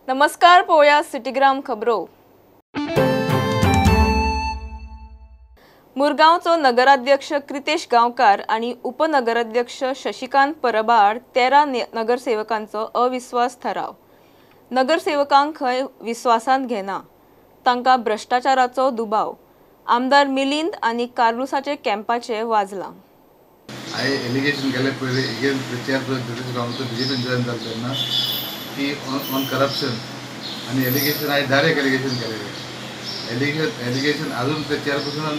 नमस्कार, पळोवया सिटीग्राम खबरो. मुरगांवचो नगराध्यक्ष क्रितेश गांवकार आणि उपनगराध्यक्ष शशिकांत परबाड 13 नगरसेवकांचो अविश्वास ठराव. नगरसेवकांक खंय विश्वासांत घेना, तांकां भ्रष्टाचाराचो दुबाव. आमदार मिलिंद आनी कार्लुसाचे कॅम्पाचे वाजलां. हांवें एलिगेशन केलें पयलीं again chairperson Kritesh Gaonkar बीजेपीन join जालें तेन्ना की ऑन करप्शन आनी एलिगेशन हांवें डायरेक्ट एलिगेशन केलेलें. एलिगेशन अजून ते चेअरपर्सनान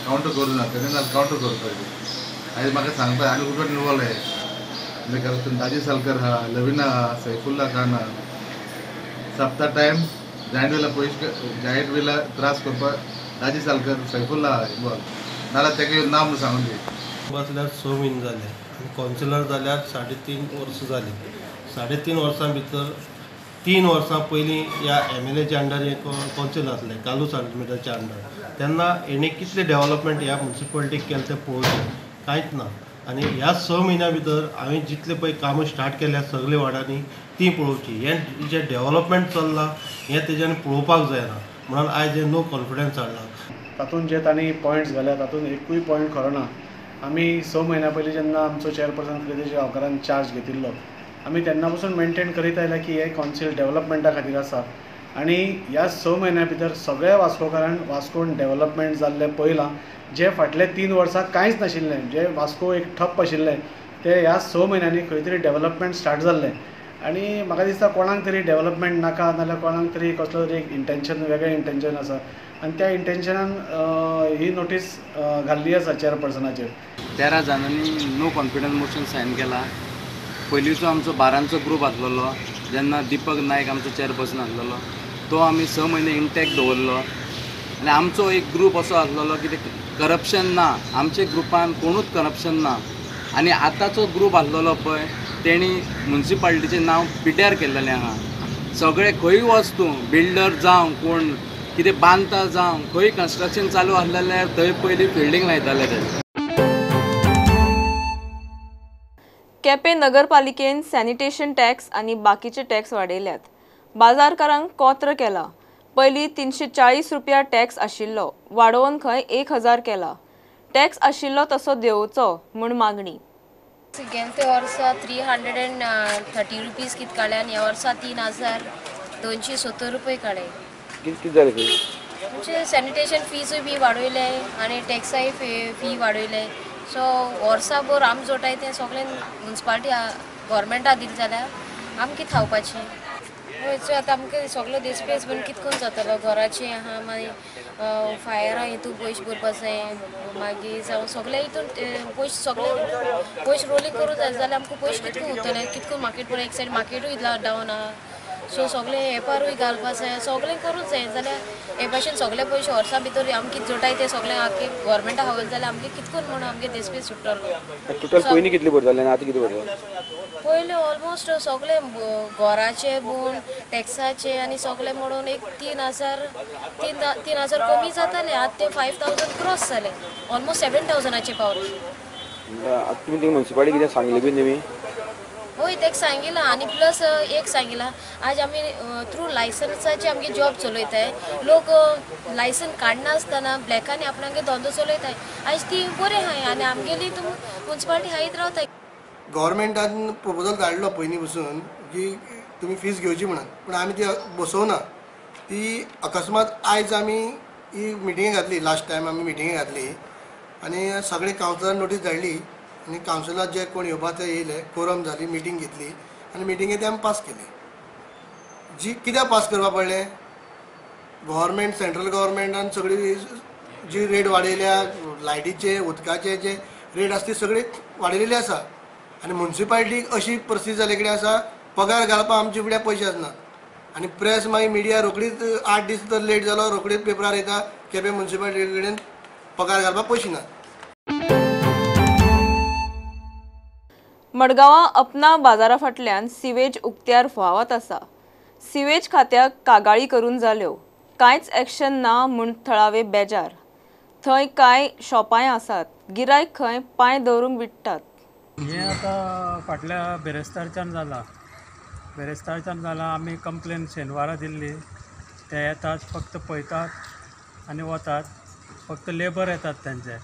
कावंटर करूं ना, तेन्ना कावंटर करपाचें. आयज म्हाका सांगता आनी कुठे इनवॉल्व आहे म्हणजे करप्शन. दाजी सालकर हा, लविना हा, सैफुल्ला खान हा, सप्ता टायम जायंट विला पयशे जायंट विला त्रास करपाक दाजी सालकर सैफुल्ला इनवॉल्व नाल्यार तेका ना म्हणून सांगून दी. बसल्यार 6 म्हयने जाले आनी कावन्सिलर जाल्यार 3.5 वर्सां जालीं. 3.5 वर्सां भितर 3 वर्सां पयलीं ह्या एमएलएच्या अंडर एक कावन्सील आसलें, कार्लूस आल्मेदाच्या अंडर. तेन्ना हेणें कितलें डेवलपमेंट ह्या मुन्सिपालिटीक केलें तें पळोवचें, कांयच ना. आनी ह्या 6 म्हयन्या भितर हांवें जितले पळय कामां स्टार्ट केल्या सगळे वार्डांनी तीं पळोवची. हें जें डेवलपमेंट चल्लां हें तेज्यान पळोवपाक जायना म्हणून आयज हें नो कॉन्फिडन्स हाडला. तातूंत जे तांणी पॉयंट्स घाल्या तातूंत एकूय पॉयंट खरो ना. आमी 6 म्हयन्या पयलीं जेन्ना आमचो चेअरपर्सन क्रितेश गांवकारान चार्ज घेतिल्लो आमी तेन्ना पसून मेनटेन करीत आयल्या की हें कावन्सील डेवलपमेंटा खातीर आसा. आनी ह्या 6 म्हयन्या भितर सगळ्या वास्कोकारांक वास्कोन डेवलपमेंट जाल्लें पळयलां. जे फाटले 3 वर्सां कांयच नाशिल्लें, जे वास्को एक ठप्प आशिल्लें ते ह्या 6 म्हयन्यांनी खंय तरी डेवलपमेंट स्टार्ट जाल्लें. आनी म्हाका दिसता कोणाक तरी डेवलपमेंट नाका, नाल्यार कोणाक तरी कसलो तरी एक इंटेन्शन, वेगळें इंटेन्शन आसा आनी त्या इंटेन्शनान ही नोटीस घाल्ली आसा चेअरपर्सनाचेर. 13 जाणांनी नो कॉन्फिडन्स मोशन सायन केला. पयलींचो आमचो 12 ग्रूप आसलेलो, जेन्ना दीपक नायक आमचो चेअरपर्सन आसलेलो तो आमी 6 म्हयने इंटॅक्ट दवरलो. आनी आमचो एक ग्रूप असो आसलेलो की ते करप्शन ना, आमचे ग्रुपान कोणूच करप्शन ना. आनी आतांचो ग्रूप आसलेलो पळय तेणी मुन्सिपालिटीचें नांव पिड्ड्यार केल्लेलें आहा. सगळे खंय वच तूं, बिल्डर जावं कोण कितें बांदता जावं, खंय कन्स्ट्रक्शन चालू आसलें जाल्यार थंय पयलीं फिल्डींग लायताले ते. केपें नगरपालिकेन सॅनिटेशन टॅक्स आनी बाकीचे टॅक्स वाडयल्यात. बाजारकारांक कोत्र केला. पयलीं 340 रुपया टॅक्स आशिल्लो, वाडोवन खंय 1000 केला. टॅक्स आशिल्लो तसो देवचो म्हूण मागणी. गेले वर्सा 330 रुपीज कित काडले आनी ह्या वर्सा 3270 रुपये काडले. कितें जालें फी? आमचे सॅनिटेशन फीजूय बी वाडयले आनी टॅक्साय फी वाडयले. सो वर्साभर आम जोडटाय तें सगळें मुन्सिपालिटी गव्हर्मेंटा दिलें जाल्यार आमकां कितें खावपाचें? हय, सो आतां आमकां सगलो देसपेस बीन कितें करून जातलो? घराचें आहा, मागीर फायरा हितून पयशे भरपा जाय, मागीर जावं सगळें हितून पयशे सगळे पयशे रोलिंग करूं जाय जाल्यार आमकां पयशे कितको उरतले? कितको मार्केट पळय, एक सायड मार्केटूय डावन आहा. सो सगळें एपारूय घालपा जाय, सगळें करूंक जाय जाल्यार हे भाशेन सगळे पयशे वर्सां भितर आमकां कितें जोडटाय ते सगळें आख्खे गव्हर्मेंटा हावयले जाल्यार आमकां कितें करून म्हणून आमगे देसपेस सुट्टलो. टोटल पयलीं कितले भरताले आनी आतां कितें भरता? पयलीं ऑलमोस्ट सगळे घराचे म्हूण टॅक्साचे आनी सगळे म्हणून एक 3000 कमी जाताले. आतां ते 5000 क्रॉस जाले, ऑलमोस्ट 7000 पावले. आतां तुमी मुन्सिपालिटी कितें सांगलें बी तुमी? हय, तेका सांगिलां आनी प्लस एक सांगिलां, आज आमी थ्रू लायसन्साचे आमगे जॉब चलयताय. लोक लायसन काडनासतना ब्लॅकांनी आपणागे धंदो चलयताय. आयज ती बरें आहाय आनी आमगेली मुन्सिपालिटी हायत रावताय. गव्हर्मेंटान प्रपोजल धाडलो पयलीं पसून की तुमी फीस घेवची म्हणून, पूण आमी ती बसोवना. ती अकस्मात आयज आमी ही मिटिंगे घातली, लास्ट टायम आमी मिटिंगे घातली आनी सगळे कावन्सिलरान नोटीस धाडली आनी कावन्सिलर जे कोण येवपा ते येयले, कोरम जाली, मिटींग घेतली आनी मिटिंगे ते आमी पास केली. जी कित्याक पास करपा पडलें? गव्हर्मेंट, सेंट्रल गव्हर्मेंटान सगळी जी रेट वाडयल्या, लायटीचे उदकाचे जे रेट आसा ती सगळी वाडयलेली आसा. आनी मुन्सिपालिटीक अशी परिस्थिती जाल्ले कडेन आसा, पगार घालपाक आमचे फुडें पयशे आसना. आनी प्रेस मागीर मिडिया रोखडीच 8 दीस तर लेट जालो, रोखडीच पेपरार येता केपें मुन्सिपालिटी कडेन पगार घालपाक पयशे ना. मडगांवां अपना बाजारा फाटल्यान सिवेज उक्त्यार व्हांवत आसा. सिवेज खात्याक कागाळी करून जाल्यो, कांयच एक्शन ना म्हूण थळावे बेजार. थंय कांय शॉपांय आसात, गिरायक खंय पांय दवरूंक विट्टात. हें आतां फाटल्या बिरेस्तारच्यान जालां. बेरेस्तारच्यान जालां. आमी कंप्लेन शेनवारा दिल्ली, ते येतात फक्त पळयतात आनी वतात. फक्त लेबर येतात तेंचे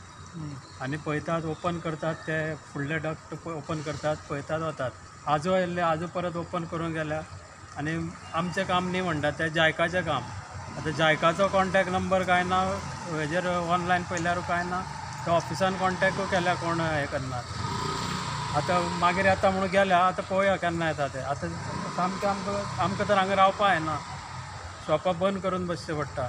आनी पळयतात, ओपन करतात, ते फुडले डक्ट ओपन करतात, पळयतात, वतात. आजो आयिल्ले, आजो परत ओपन करून गेल्या आनी आमचें काम न्ही म्हणटा तें जायकाचें काम. आतां जायकाचो कॉन्टेक्ट नंबर कांय ना, हेजेर ऑनलायन पळयल्यार कांय ना, ते ऑफिसान कॉन्टेक्टूय केल्यार कोण हें करना. आतां मागीर येता म्हणून गेल्या, आतां पळोवया केन्ना येता ते. आतां सामकें आमकां तर हांगा रावपा येना, शॉपां बंद करून बसचें पडटा.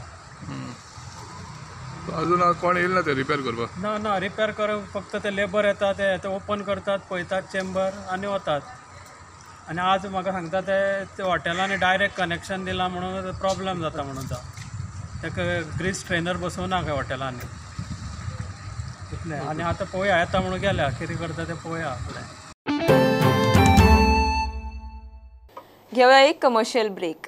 अजून कोण येयल ना ते रिपेर करपाक? ना ना, रिपेर करूंक फक्त ते लेबर येता, ते ओपन करतात, पळयतात चेंबर आनी वतात. आनी आज म्हाका सांगता ते हॉटेलांनी डायरेक्ट कनेक्शन दिलां म्हणून प्रॉब्लम जाता म्हणून ताका ग्रीस स्ट्रेनर बसोवना खंय हॉटेलांनी, इतलें. आनी आतां पळोवया येता म्हणून गेल्या, कितें करता तें पळोवया फुडें. घेवया एक कमर्शियल ब्रेक.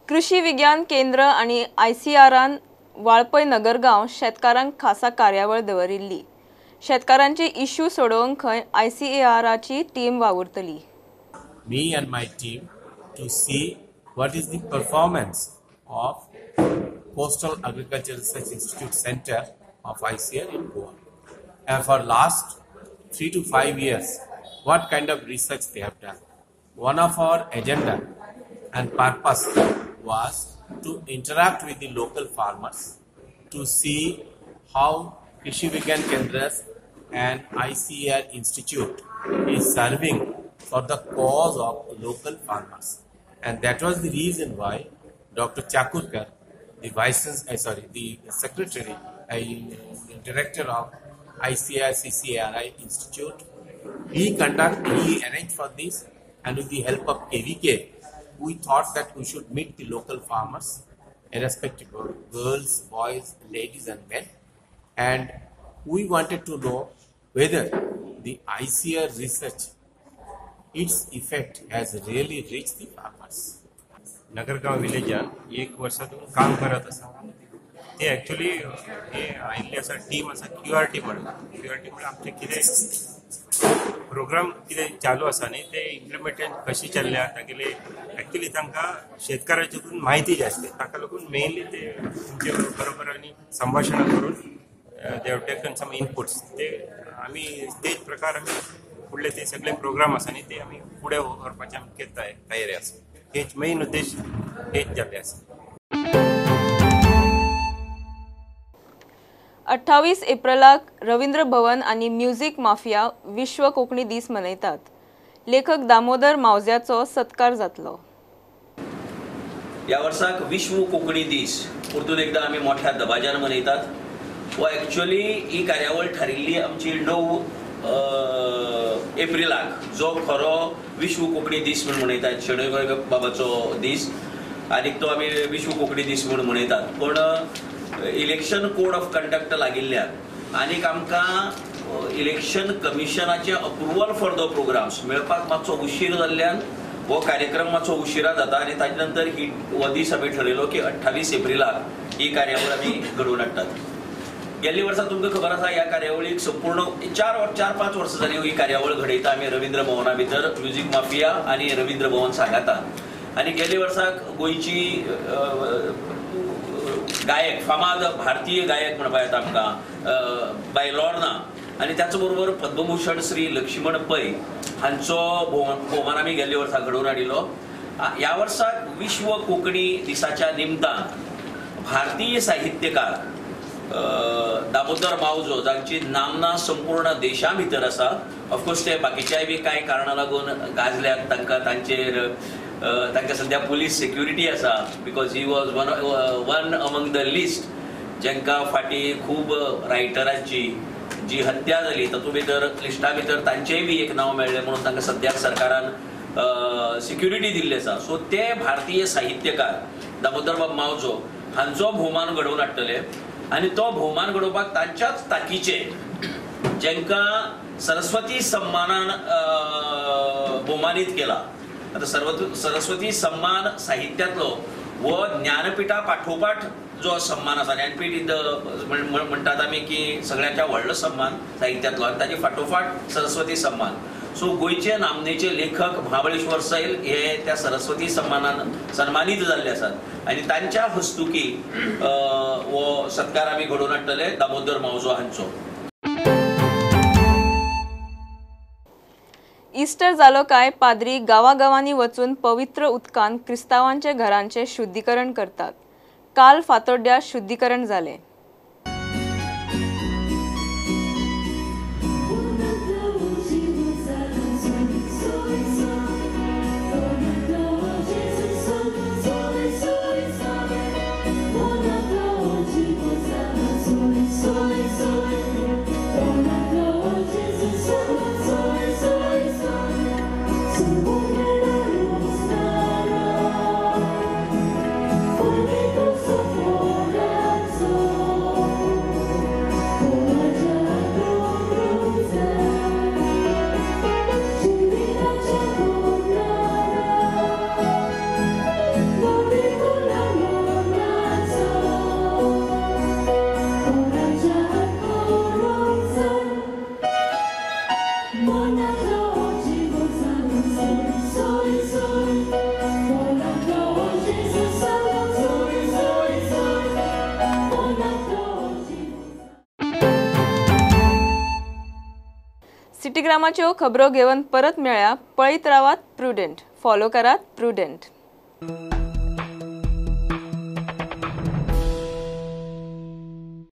कृषी विज्ञान केंद्र आनी ICRन वाळपय नगरगांव शेतकारांक खासा कार्यावळ दवरिल्ली. शेतकारांचे इश्यू सोडोवंक खंय ICARची team वावुरतली. Me and my team to see what is the performance of Coastal Agriculture Research Institute Center of ICAR in Goa. And for last 3 to 5 years, what kind of research they have done. One of our agenda and purpose was to interact with the local farmers to see how Krishi Vigyan Kendras and ICAR Institute is serving for the cause of local farmers. And that was the reason why Dr. Chakurkar, the the secretary, the director of ICAR CCARI Institute, he arranged for this, and with the help of KVK, we thought that we should meet the local farmers, irrespective of girls, boys, ladies and men, and we wanted to know whether the ICAR research, its effect has really reached the farmers. Nagargao विलेजान एक वर्सातून काम करत आसा. ते actually हे आयिल्ले आसा team आसा QRT म्हणून. QRT म्हणल्यार आमचे कितें प्रोग्राम कितें चालू आसा न्ही ते इम्प्लिमेंटेशन कशी चल्ल्या तागेले एक्चुअली तांकां शेतकाराचे कडून म्हायती जाय आसली, ताका लागून मेनली ते तुमचे बरोबर आनी संभाशणां करून they have taken some inputs. ते आमी तेच प्रकार आमी फुडले ते सगळे प्रोग्राम आसा न्ही ते आमी फुडें व्हरपाची आमची तयारी आसा. हेच मेन उद्देश हेच जाल्ले आसा. 28 एप्रिलाक रवींद्र भवन आनी म्युझिक माफिया विश्व कोंकणी दीस मनयतात. लेखक दामोदर मावज्याचो सत्कार जातलो. ह्या वर्साक विश्व कोंकणी दीस परतून एकदा आमी मोठ्या दबाज्यान मनयतात. व एक्चुअली ही कार्यावळ थारिल्ली आमची 9 एप्रिलाक, जो खरो विश्व कोंकणी दीस म्हूण मनयतात, शणै गोंयबाबाचो दीस, आनी तो आमी विश्व कोंकणी दीस म्हूण मनयतात. पूण इलेक्शन कोड ऑफ कंडक्ट लागिल्ल्यान आनीक आमकां इलेक्शन कमिशनाचें अप्रुवल फॉर the programmes मेळपाक मातसो उशीर जाल्ल्यान हो कार्यक्रम मातसो उशिरा जाता आनी ताजे नंतर ही हो दीस आमी ठरयलो की 28 एप्रिलाक ही कार्यावळ आमी घडोवन हाडटात. गेल्ली वर्सा तुमकां खबर आसा ह्या कार्यावळीक संपूर्ण 4-5 वर्सां जाली ही कार्यावळ घडयता आमी रवींद्र भवना भितर, म्युझिक माफिया आनी रवींद्र भवन सांगाता. आनी गेल्ले वर्साक गोंयची गायक, फामाद भारतीय गायक म्हणपा येता आमकां बाय लॉर्ना, आनी त्याच बरोबर पद्मभूषण श्री लक्ष्मण पै हांचो भोवमान आमी गेल्ले वर्सा घडोवन हाडिल्लो. ह्या वर्साक विश्व कोंकणी दिसाच्या निमतान भारतीय साहित्यकार दामोदर मावजो, जांची नामना संपूर्ण देशा भितर आसा, ऑफकोर्स ते बाकीच्याय बी कांय कारणां लागून गाजल्यात, तांकां तांचेर तांकां सद्या पुलीस सेक्युरिटी आसा, because he was one among the list जांकां फाटीं खूब रायटरांची जी हत्या जाली तातूंत भितर लिस्टा भितर तांचेय बी एक नांव मेळ्ळें म्हणून तांकां सद्याक सरकारान सिक्युरिटी दिल्ली आसा. सो ते भारतीय साहित्यकार दामोदरबाब मावजो हांचो भोवमान घडोवन हाडटले आनी तो भोवमान घडोवपाक तांच्याच ताकीचे जांकां सरस्वती सम्मानान भोवमानीत केला. आतां सरस्वती सम्मान साहित्यांतलो हो ज्ञानपीठा पाठोपाठ जो सन्मान आसा, ज्ञानपीठ is the म्हणटात आमी की सगळ्यांच्या व्हडलो सन्मान साहित्यांतलो आनी ताजे फाटोफाट सरस्वती सन्मान. सो गोंयचे नामनेचे लेखक महाबळेश्वर सैल हे त्या सरस्वती सन्मानान सन्मानीत जाल्ले आसात आनी तांच्या हस्तुकी हो सत्कार आमी घडोवन हाडटले दामोदर मावजो हांचो. इस्टर जालो काय पाद्री गांवागांवांनी वचून पवित्र उदकान क्रिस्तांवांचे घरांचे शुद्धीकरण करतात. काल फातोड्ड्या शुद्धीकरण जालें. सिटीग्रामाच्यो खबरो घेवन परत मेळया. पळयत रावात प्रुडंट, फॉलो करात प्रुडंट.